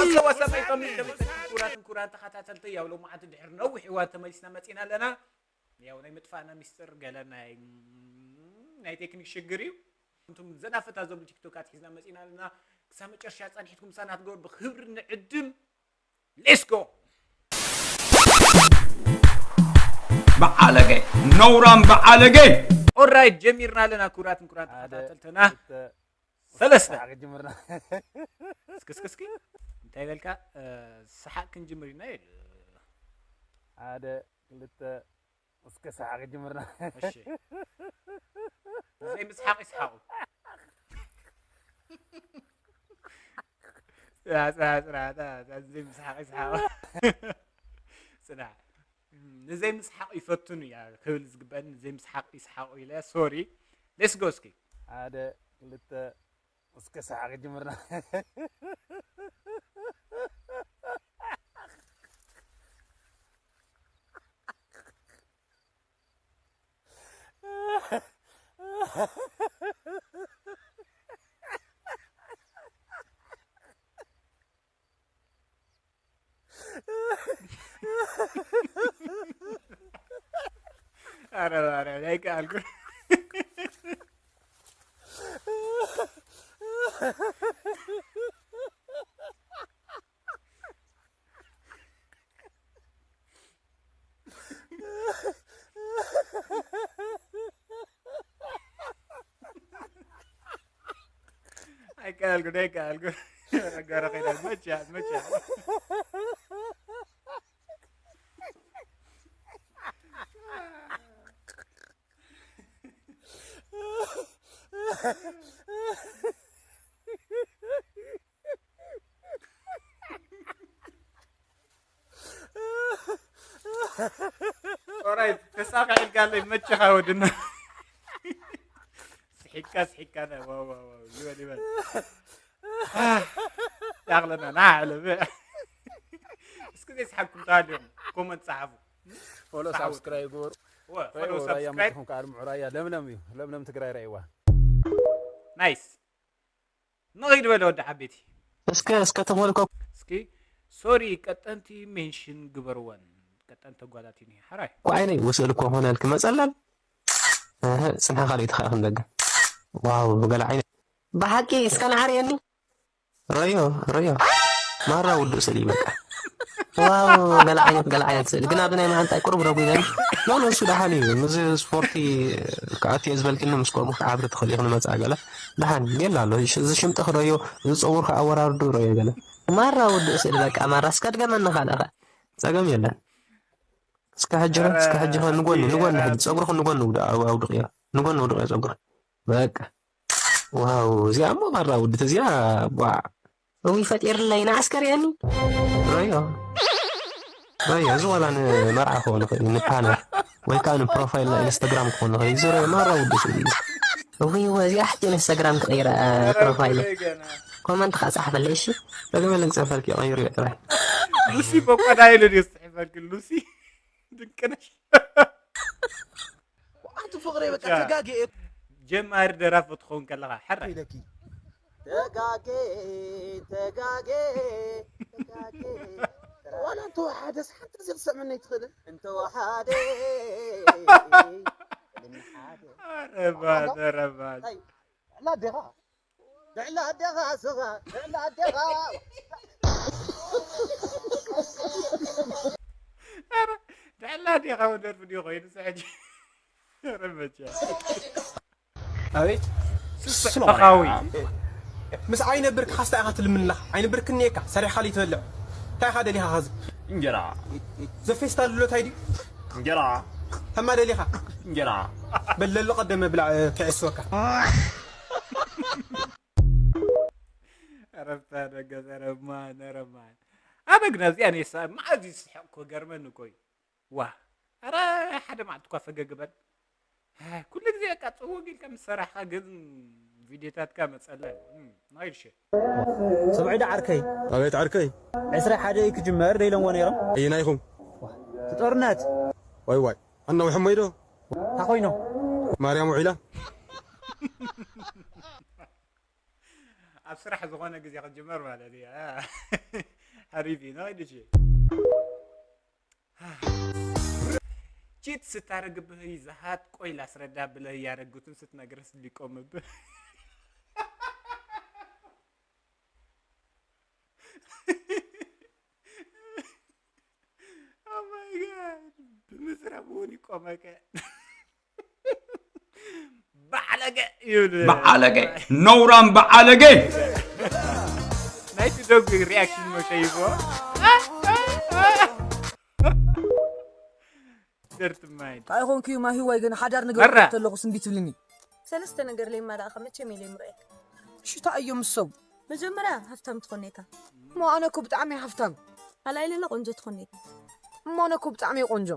ሰዋ ሰማይ ከመይ ከመይ ክቡራትን ክቡራን ተኸታተልቲ፣ ያው ሎማዓንቲ ድሕሪ ነዊሕ እዋን ተመሊስና መፂና ኣለና። ያው ናይ ምጥፋእና ሚስጥር ገለ ናይ ናይ ቴክኒክ ሽግር እዩ። እንቱም ዘናፈታ ዘብሉ ቲክቶካት ሒዝና መፂና ኣለና። ክሳብ መጨረሻ ጸኒሕትኩም ምሳና ክትገብሩ ብክብሪ ንዕድም። ሌትስ ጎ። በዓለገ፣ ነውራም በዓለገ። ኦራይት፣ ጀሚርና ኣለና። ክቡራትን ክቡራን ሓደ ተኸታተልትና፣ ክልተ ሰለስተ። ሰሓቅ ጅምርና። እስኪ እስኪ እስኪ፣ እንታይ በልካ? እ፣ ሰሓቅ ክንጅምር ኢና ኢሉ። ሓደ ክልተ እስከ ሰሓቅ ጅምርና። እሺ። ዘይምስሓቅ ይስሓቁ። ጽናሕ፣ ጽናሕ፣ ጽናሕ፣ ጽናሕ፣ ዘይምስሓቅ ይስሓቁ። ጽናሕ። ንዘይምስሓቅ ይፈትኑ እያ ክብል ዝግበአኒ፣ ንዘይምስሓቅ ይስሓቁ ኢለ፣ ሶሪ። ሌትስ ጎ እስኪ። ሓደ፣ ክልተ፣ እስከ ሰሓቅ ጅምርና። ኧረ ማርያም ኣይከኣልኩ። ኣይከኣልኩ፣ ኣይከኣልኩ። ረጋረ ከይዳ መቻ፣ መቻ። ኦራይት፣ ተሳኺዕልካ ኣለይ፣ መቸኻ ወድና። ስሒቅካ፣ ስሒቅካ፣ ና፣ ዋው፣ ዋው፣ ዋው፣ ይበል፣ ይበል። ኣህ፣ ያቕለና፣ ና፣ ዓለም። እስኪ ዘይስሓቅኩም ተሃልዮም፣ ኮመንት ጸሓፉ። ፎሎ፣ ጸሓፉ። ሳብስክራይብ ግበሩ። ወ፣ ፎሎ፣ ራያ ሳብስክራይብ። መጥኹም ከኣ ኣድምዑ፣ ራያ ለምለም እዩ። ለምለም ትግራይ ረእይዋ። ናይስ። ንኺድ በለ ወዲ ዓበይቲ። እስከ፣ እስከ ተመልከ-። እስኪ፣ ሶሪ፣ ቀጠንቲ ሜንሽን ግበርወን። ቀጠንቲ ጓላት እዩ፣ ሓራይ። እኮ ዓይነይ፣ ወስእል እኮ ሆነል ክመጸላል። እህ፣ ጽንሐ ካልኦት ኸኣ ክንደገ። ዋው፣ ብገለ ዓይነ። ብሓቂ፣ እስከ ንዓርየኒ። ረዮ፣ ረዮ። ማራ ውዱእ ስእሊ በቃ። ዋው፣ ገለ ዓይነት፣ ገለ ዓይነት ስእሊ። ግን ኣብ ናይ መዓንጣይ ቁሩብ ረጒ ነኒ። ኖ፣ ኖ፣ እሱ ደሓን እዩ። ምስ ስፖርቲ ክኣቱ እየ ዝበልክኒ፣ ምስ ከምኡ ክዓብሪ ትኽእል ኢኺ ንመጽኣ ገለ። ደሓን፣ ጌላ ኣሎ። እዚ ሽምጥኽ ረዮ፣ እዚ ጸጉርካ ኣወራርዱ ረዮ ገለ። ማራ ውዱእ ስእሊ በቃ፣ ማራ እስከ ድገመኒ ካልእ ኸ። ጸገም የለን። እስከ ሕጂ ኸ፣ እስከ ሕጂ ኸ ንጎኒ፣ ንጎኒ ሕጂ። ጸጉርኺ ንጎኒ ውድ-፣ ኣው-፣ ኣውድቕዮ። ንጎኒ ኣውድቕዮ ጸጉር። በቃ። ዋው፣ እዚኣ እሞ ማራ ውድት እዚኣ፣ ቧዕ። እውይ፣ ፈጢርለይ፣ ንዓስከር የኒ። ረዮ። ረዮ፣ እዚ ዋላ ንመርዓ ክኸውን ይኽእል እዩ፣ ንፓነር። ወይ ከዓ ንፕሮፋይል ናይ ኢንስታግራም ክኸውን ይኽእል እዩ። እዚ ረዮ፣ ማራ ውድት እዩ። እውይ፣ እወ፣ እዚኣ ሕጂ ኢንስታግራም ክቕይራ፣ ፕሮፋይል። ኮመንት ከዓ ጻሕፈለይ፣ እሺ? ጸገም የለን፣ ክጸፈልኪ፣ ቀይርዮ ጥራይ። ሉሲ በቆዳ ኢሉ ድዩ ዝጽሕፈልኪ፣ ሉሲ? ድንቅነሽ። ኣንቲ ፍቕረይ በቃ ተጋግየ። ጀማሪ ደራፊ ትኸውን ከለኻ፣ ሕራይ። ኢለኪ። ተጋጌ፣ ተጋጌ፣ ተጋጌ። ዋላ እንተወሓደስ ሓንቲ ግዜ ክሰምዐኒ ኣይትኽእልን? እንተወሓደ፣ ልንሓደ። ኧረ ባስ፣ ኧረ ባስ። ታይ፣ ዕላ ኣዴኻ? ብዕላ ኣዴኻ ስኻ፣ ብዕላ ኣዴኻ። ኧረ፣ ብዕላ ኣዴኻ ደርፊ ድዩ ኮይኑ፣ እዚ ሕጂ? ኧረ መቸም። ኣቤት። ስስዕ ተኻዊ። ምስ ኣይነብርክ ሓስታ ኢኻ ትልምንለኻ። ኣይነብርክን እየካ፣ ሰሪሕኻ ልይትበልዕ። እንታይ ኢኻ ደሊኻ ኸዚ? እንጀራ። ዘፌስታል ኣሎ ታይ ድዩ? እንጀራ። ተማ ደሊኻ? እንጀራ። በል ለሎ ቀደመ ብላዕ፣ ክዕስወካ። ኧረ ብታ ደገ፣ ኧረ ማን፣ ኧረ ማን። ኣነ ግን ኣብዚኣ እኔ ሳ-፣ መዓዝ እዩ ዝስሕቕ እኮ ገርመኒ እኮ እዩ። ዋ፣ ኧረ ሓደ መዓልቲ እኳ ፈገግ በል። ኣይ፣ ኩሉ ግዜ በቃ ጽውግ ኢልካ ምስ ሰራሕካ ግን ቪድዮታትካ መጸለል። እም፣ ናይል ሸ-። ሰብዒ ዶ ዓርከይ? ኣቤት ዓርከይ። ዕስራ ሓደ እዩ ክጅመር ደይሎምዎ ነይሮም። ኣየናይኹም? እቲ ጦርነት። ዋይ ዋይ፣ ኣናዊሖሞ ኢዶ? እንታይ ኮይኖም? ማርያም ውዒላ። ኣብ ስራሕ ዝኾነ ግዜ ክጅመር ማለት እዩ። አሪፍ ነው ልጅ። ቺት ስታረግብህ ይዘሃት ቆይ ላስረዳ ብለህ እያረጉትን ስትነግርህ ሊቆምብህ። Oh my God. ብምዝራብ እውን ይቆመከ። ባዕለገ ይብል። ባዓለገ። ነውራም ባዓለገ። ናይቲ ዶግ ሪያክሽን መሸይቦ። ደርት ማይድ። እንታይ ኾንኪ ማሂዋይ ግን ሓዳር ንገር መራ። ተለኹ ስንቢት ትብልኒ። ሰለስተ ነገር ለይማላእኸ መቸም ኢለ ይምረየካ። ሽታ እዮም ምሰቡ። መጀመርያ ሃፍታም ትኾን እካ። እሞ ኣነ እኮ ብጣዕሚ ሃፍታም። ካልኣይ ለለ ቆንጆ ትኾን እካ። እሞ ኣነ እኮ ብጣዕሚ ቆንጆ።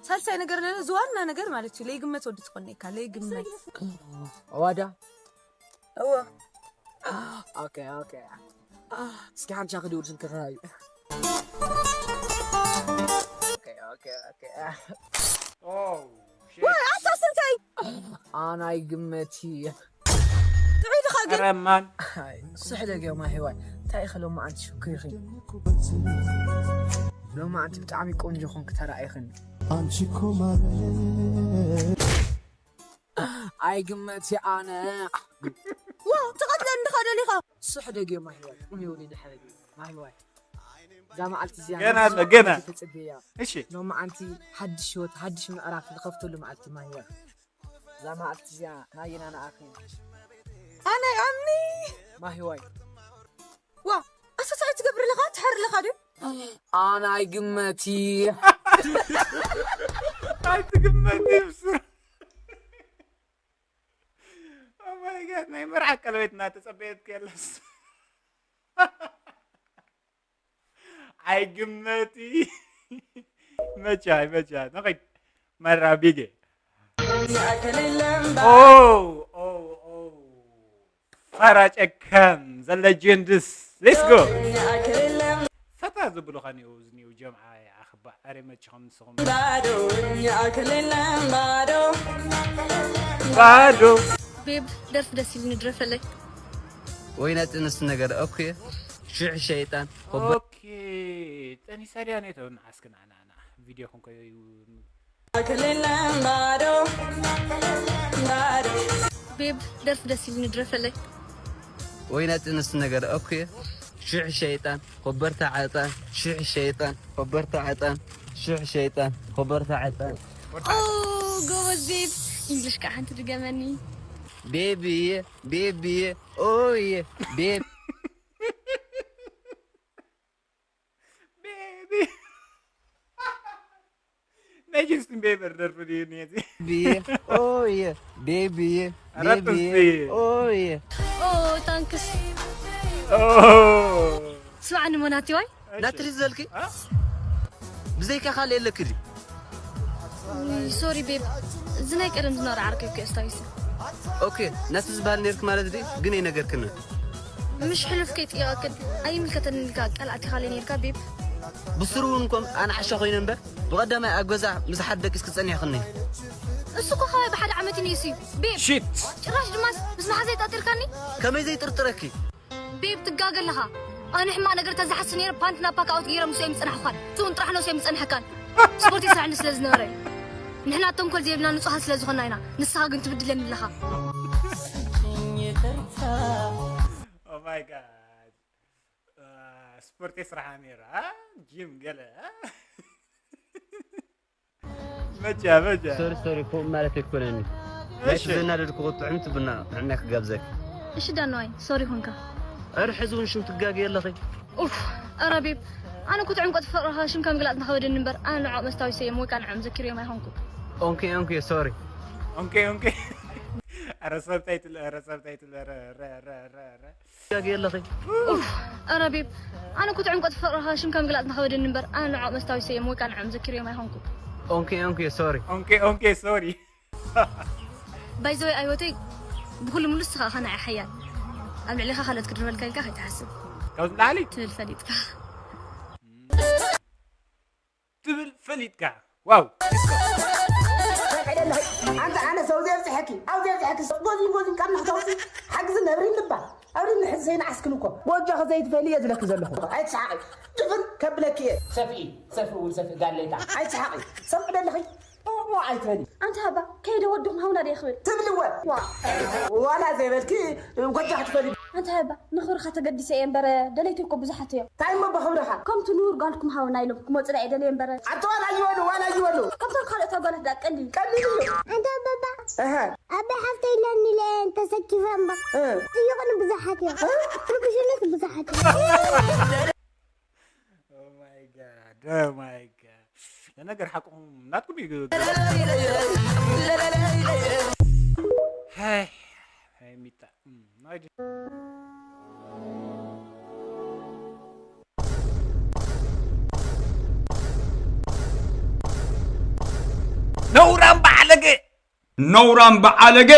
ሳልሳይ ነገር ለለ ዝዋና ነገር ማለት እዩ ለይግመት ወዲ ትኾን እካ ለይግመት። ዋዳ። እዎ። ኦኬ ኦኬ። እስኪ ሓንቻ ክድውል ስልክ ከራዩ። ኦኬ ኦኬ ኦኬ። Oh, shit. ዋይ ኣታ ስንታይ? ኣናይ ግመቲ። ጥዑይ ድኻ ግን? ኧረ ማን? ኣይ፣ ስሕደግ ዮማ ሄዋን። እንታይ ኢኺ ሎማዓንቲ ሽኩር ኢኺ? ሎማዓንቲ ብጣዕሚ ቆንጆ ኾንክ ተራኢኽኒ። ኣንቺ እኮ ማለት ኣይ ግመቲ ኣነ። ዋው፣ ትቐትለኒ ዲኻ ደሊኻ? ስሕደግ ዮማ ሄዋን። ቁም ይውሊ ድሕሪ ማሂዋይ። እዛ መዓልቲ እዚኣ ገና ኣሎ፣ ገና። ተጽብያ። እሺ። ሎማዓንቲ ሓድሽ ህይወት፣ ሓድሽ ምዕራፍ ዝኸፍተሉ መዓልቲ ማሂዋይ። እዛ መዓልቲ እዚኣ ናየና ንኣኺ። ኣነ ኣምኒ። ማሂዋይ። ዋ፣ ኣሰሳይ ትገብር ኣለኻ፣ ትሓር ኣለኻ ድዩ? ኣናይ ግመቲ። ኣይትግመቲ ብሱር። Oh my God፣ ናይ መርዓ ቀለቤት እናተጸበየት ከለስ። ኣይግመቲ። መቻ፣ መቻ። ነኸይድ። መራ ቢጌ። ኦ፣ ኦ፣ ኦ። ፋራ ጨካን፣ ዘ ሌጀንድስ። Let's go። ፈታ ዝብሉኻ ኒው፣ ኒው ጀምዓ ይኣኽባ። ኣረ መችኹም ንስኹም። ባዶ። ቤብ፣ ደርፊ ደስ ኢሉኒ፣ ድረፈለይ። ወይ ነቲ ንስ ነገር፣ ኦኬ። ሽሕ ሸይጣን፣ ኮበ- ኦኬ፣ ጠኒሳ ድያ ነይተው ንዓስክን ኣናና። ቪድዮ ክንኮዮ እዩ። ቤብ፣ ደርፊ ደስ ኢሉኒ፣ ድረፈለይ። ወይ ነቲ ንስ ነገር፣ ኦኬ። ሽሕ ሸይጣን፣ ኮበርታ ዓጣን፣ ሽሕ ሸይጣን፣ ኮበርታ ዓጣን፣ ሽሕ ሸይጣን፣ ኮበርታ ዓጣን። ኦ፣ ጎበዝ ቤብ። ኢንግሊሽ ከዓ ሓንቲ ድገመኒ። ቤቢዬ፣ ቤቢዬ፣ ኦዬ፣ ቤብ። ቤቢ። ናይ ጀስቲን ቤበር ደርፊ ድዩ ነዚ? ቤቢዬ፣ ኦዬ፣ ቤቢዬ፣ ኧረ ቤቢዬ፣ ጥንሲ። ኦዬ። ኦ፣ ታንክስ። ኦ። ስማዕኒ ሞናቲዋይ። እሺ። ናትሪ ዘልኪ? አ? ብዘይካ ካልእ የለኪ ድዩ? ሶሪ ቤብ፣ እዚ ናይ ቀደም ዝነበረ ዓርከይ እኮ ኣስታዊሰ። ኦኬ፣ ናቲ ዝበሃል ነይርክ ማለት ድዩ? ግን ኣይነገርክንን። ምሽ ሕሉፍ ከይጥየቐክን ኣይምልከተንን ኢልካ ቃል ኣቲኻ ነይርካ ቤብ። ብስሩ እውን እኮ ኣነ ዓሻ ኮይነ እምበር፣ ብቐዳማይ ኣብ ገዛ ምስ ሓደ ደቂስ ክጸኒሕክኒ። እሱ እኮ ከባቢ ብሓደ ዓመት እዩ ነይሱ እዩ፣ ቤብ። ሺት። ጭራሽ ድማስ ምስ መሓዘይ ጠርጢርካኒ? ከመይ ዘይጥርጥረኪ? ቤብ ትጋገ ኣለኻ። ኣነ ሕማቕ ነገር ተዝሓስብ ነይረ ፓንት ናብ ፓካውት ገይረ ምስኦም ምጸናሕኳን። ትውን ጥራሕ ነብሶም ምጸንሐካን። ስፖርት ይስራሕኒ ስለ ዝነበረ እዩ። ንሕና ተንኮል ዘይብልና ንጹሃት ስለ ዝኾና ኢና። ንስኻ ግን ትብድለኒ ኣለኻ። Oh my God። አ፣ ስፖርት ይስራሓ ነይረ፣ አ? ጂም ገለ፣ አ? መጃ፣ መጃ። ሶሪ፣ ሶሪ፣ ከምኡ ማለት ኣይኮነን። ናይቲ እሺ። ዘናደድኩ ጥዕምቲ ቡና ጥዕና ክጋብዘኪ። እሺ ዳናዋይ፣ ሶሪ ኾንካ። ኧረ ሕዚ እውን ሽም ትጋገ ኣለኺ። ኡፍ፣ ኧረ ቤብ፣ ኣነ እኮ ጥዑም ቆጽሊ ፍቕርኻ ሽምካ ምግላጽ እናኸበደኒ እምበር፣ ኣነ ንዕኦም ኣስታዊሰዮም ወይ ከዓ ንዕኦም ዘኪረዮም ኣይኮንኩ። ኦንኬ፣ ኦንኬ፣ ሶሪ። ኦንኬ፣ ኦንኬ። ኧረ ሰብታይትል፣ ኧረ ሰብታይትል፣ ኧረ፣ ኧረ፣ ኧረ፣ ኧረ፣ ኧረ። ትጋገ ኣለኺ። ኡፍ፣ ኧረ ቤብ፣ ኣነ እኮ ጥዑም ቆጽሊ ፍቕርኻ ሽምካ ምግላጽ እናኸበደኒ እምበር፣ ኣነ ንዕኦም ኣስታዊሰዮም ወይ ከዓ ንዕኦም ዘኪረዮም ኣይኮንኩ። ኦንኬ፣ ኦንኬ፣ ሶሪ። ኦንኬ፣ ኦንኬ፣ ሶሪ። ባይ ዘ ወይ፣ ኣይወተይ፣ ብኹሉ ሙሉ ንስኻ ኢኻ ንዓይ ሓያል። ኣብ ልዕሌኻ ካልኦት ክድርበልካ ኢልካ ከይትሓስብ። ካብዚ ንላዕሊ? ትብል ፈሊጥካ። ትብል ፈሊጥካ። ዋው። ኣንተ ኣነ ሰው ዘብፅሐኪ፣ ኣው ዘብፅሐኪ፣ ጎዚ፣ ጎዚ፣ ካብ ናሕተውፂ፣ ሓግዚ ነብሪ ልባ። ኣብርኒ ሕዚ ዘይነዓስክን እኮ። ጎጆኺ ዘይትፈሊ እየ ዝብለኪ ዘለኹ። ኣይትስሓቂ። ድፍን ከብለኪ እየ። ሰፍኢ፣ ሰፍኢ እውን ሰፍኢ ጋለይታ። ኣይትስሓቂ። ሰምዒ ደለኺ? ኦ፣ ኦ፣ ኣይትበሊ። ኣንታ ሃባ፣ ከይደ ወድኹም ሃውና ድየ ክብል? ትብሊ እወ። ዋ። ዋላ ዘይበልኪ ጎጆኺ ትፈሊ። ኣንታ ሃባ፣ ንኽብርኻ ተገዲሰ እየ እምበር፣ ደለይተይ እኮ ብዙሓት እዮም። እንታይ እሞ ብኽብርኻ? ከምቲ ንቡር ጓልኩም ሃውና ኢሎም ክመጹና እየ ደልየ እምበር። ኣንታ ዋላ ይበሉ፣ ዋላ ይበሉ። ከምቶም ካልኦት ኣጓላት ደኣ ቀሊል። ቀሊል እዩ። ኣንታ ባባ፣ እህ። ኣበይ ሓፍተይ ኢለኒ ኢለ እየን ተሰኪፈ እምበር። እ። ጥይቕኒ ብዙሓት እዮም። እ? ርጉሽነት ብዙሓት እዮም። Oh my God, oh my God. ለነገር ሓቅኹም ናትኩም እዩ። ሃይ፣ ሃይ ሚጣ። እም፣ ናይ ድ- ነውራም በዓለገ! ነውራም በዓለገ!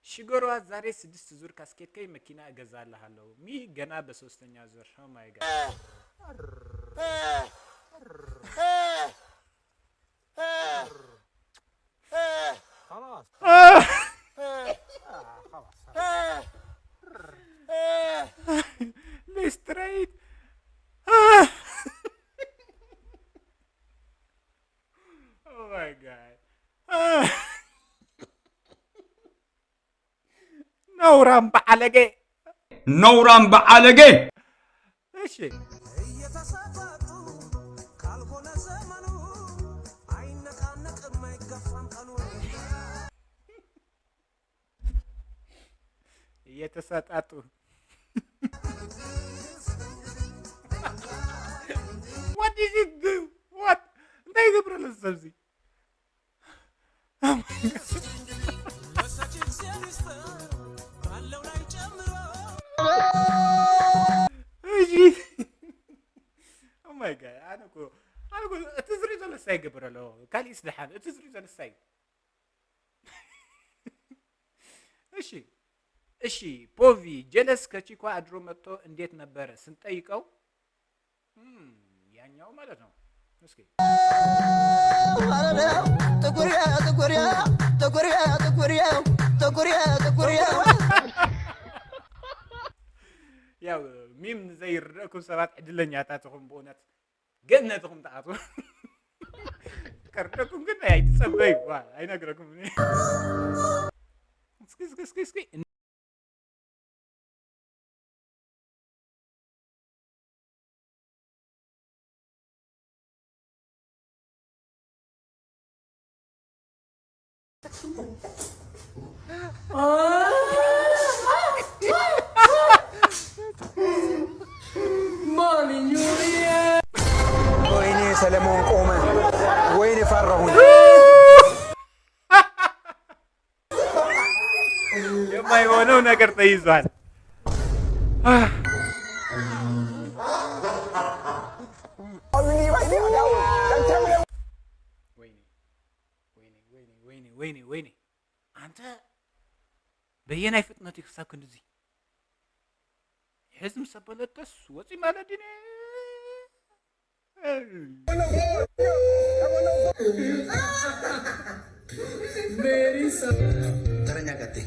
ሽገሯ ዛሬ ስድስት ዙር ካስኬት ከይ መኪና እገዛልሃለሁ። ሚ ገና በሶስተኛ ዙር። Oh my God. خلاص. آه، خلاص. ليه ستريت؟ آه. Oh my God. آه. ነውራም በዓለገ። ነውራም በዓለገ። እሺ። እየተሰጣጡ ካልሆነ ዘመኑ አይነቃነቅም አይገፋም ቀኑ። እየተሰጣጡ። What is it do? What? እንታይ ይገብረሉ ሰብዚ? Oh my God. ኣነ እኮ፣ ኣነ እኮ እቲ ዝርኢ ዘሎ እንታይ ይገብር ኣሎ? ካሊእስ ደሓን፣ እቲ ዝርኢ ዘሎ እንታይ እዩ? እሺ፣ እሺ፣ ፖቪ ጀለስ ከቺኳ ኣድሮ መጥቶ እንዴት ነበረ ስንጠይቀው? እም፣ ያኛው ማለት ነው። እስኪ። ጥቁር ጥቁር ጥቁር ጥቁር ጥቁር ጥቁር ያው ሚም ንዘይርደእኩም ሰባት ዕድለኛታት ኢኹም ብእውነት። ገነት ኢኹም ትኣትዉ። ከርደኩም ግን ኣይትጸበዩ። ዋ፣ ኣይነግረኩም። እስኪ፣ እስኪ፣ እስኪ፣ እስኪ። ወይኔ ሰለሞን ቆመ፣ ወይኔ ፈራሁኝ። የማይሆነው ነገር ተይዟል። ወይኔ፣ ወይኔ፣ ወይኔ፣ ወይኔ፣ ወይኔ፣ ወይኔ። አንተ በየናይ ፍጥነት ይክሳብ ክንድዚ? ሕዝም ሰበለተስ ወፂ ማለት ድነ? ተረኛ ቀጥይ።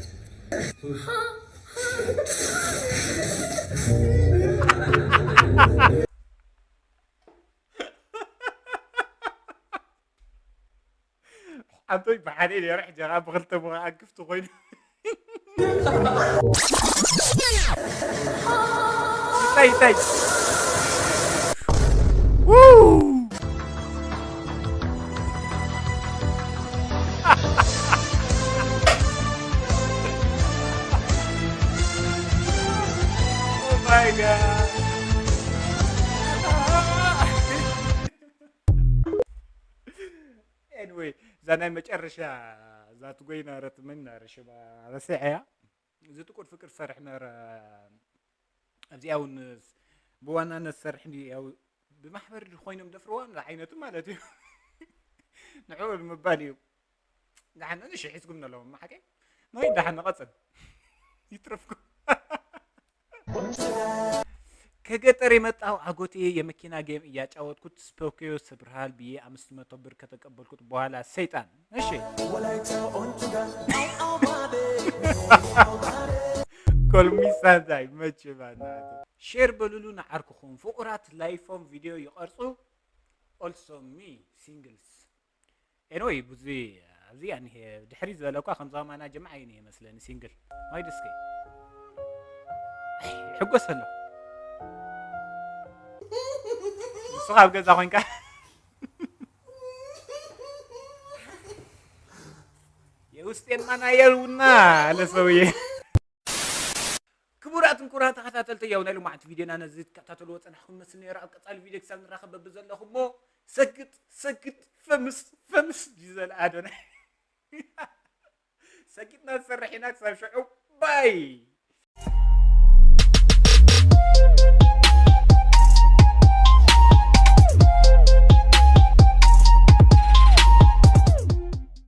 ሓንቶይ ብሓደ ነይረ፣ ሕጂ ኸዓ ብኽልተ ምኽኣል ክፍቲ ኮይኑ። ይታይ፣ ይታይ። ው! Oh my God. Anyway፣ እዛ ናይ መጨረሻ እዛ ትጎይ ናረት ምን ናረ ሽማ ረሲዐያ። እዚ ጥቁር ፍቅር ሰርሕ ነረ ኣብዚኣ እውን ብዋናነት ሰርሕ እንዲ ያው ብማሕበር ኮይኖም ደፍርዋ ንዓይነቱ ማለት እዩ። ንዕኡ ንምባል እዩ። ደሓን ንእሽሕ ሒዝኩም ኣለዎም፣ ሓቀይ? ናይ ደሓን ንቐጽል። ይትረፍኩም። ከገጠር የመጣው አጎቴ የመኪና ጌም እያጫወትኩት ስፖኪዮ ሰብርሃል ብዬ አምስት መቶ ብር ከተቀበልኩት በኋላ ሰይጣን። እሺ። ወላይታ ኦንቱጋ። አውአውባዴ። አውአውባዴ። ኮልሚሳ እንታይ መች ባናት። ሼር በሉሉ ንዓርክኹም ፍቑራት ላይፎም ቪድዮ ይቐርጹ። Also me singles. Anyway ብዙ ኣብዚ ኣንሄ ድሕሪ ዝበለ እኳ ከም ዛማና ጀማዓ እዩ መስለኒ ሲንግል ማይ ድስከ ይሕጎስ ኣሎ። ንስኻ ኣብ ገዛ ኮንካ የውስጤን ማናየር ውና ኣለ ሰውዬ። ክቡራትን ክቡራን ተኸታተልቲ ያው ናይ ልማዕቲ ቪድዮና ነዚ ትከታተልዎ ጸናሕኩም መስል ነይሩ። ኣብ ቀጻሊ ቪድዮ ክሳብ ንራኸብ በብዘለኹሞ ሰግጥ ሰግጥ ፈምስ ፈምስ ጂዘል ኣዶናይ ሰጊጥና ዝሰርሕ ኢና። ክሳብ ሽዑ ባይ።